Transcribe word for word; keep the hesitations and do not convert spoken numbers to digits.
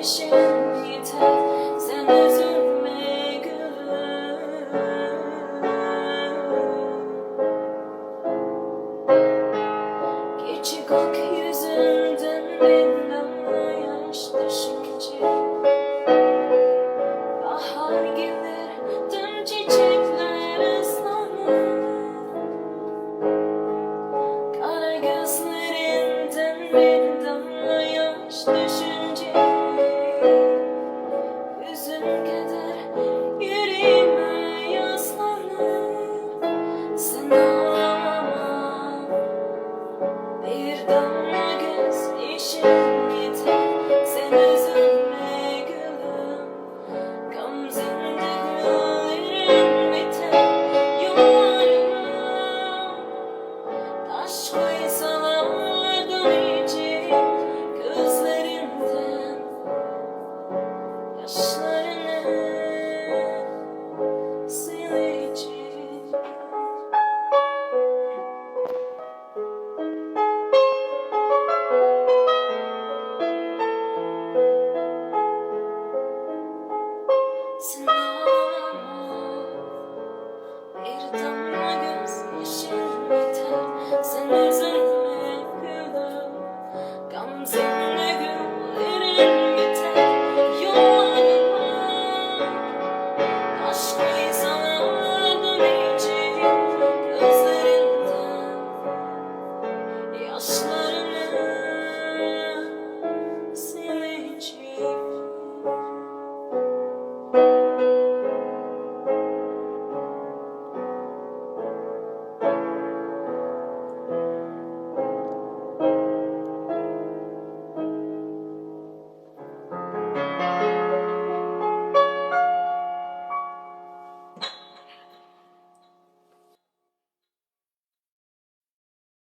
يېشىم يېتەر، سەن ئۈزۈلمە گۈلۈم. كېچە كۆك يۈزۈمدىن بىر داملا ياش تۆشۈمچە. باھار كېلىر، تۈن چېچەكلەر ئىسلانىپ. قارا كۆزلىرىمدىن بىر داملا ياش تۆشۈمچە. ئۆزۈم قەدەر يۈرىمەن ياسلىنىپ، سېنىڭ ئامان بىر داملا كۆز يېشىم يېتەر، سەن ئۈزۈلمە گۈلۈم. غەمزەمدە گۈللىرىم بىتەر يوللىرىمغا. تاش قويسىلا دۇنيىچى كۆزلىرىمدىن ياشلارنى سىلىچى. سېنىڭ بىر داملا كۆز يېشىم يېتەر، سەن ئۈزۈلمە گۈلۈم. غەمزەم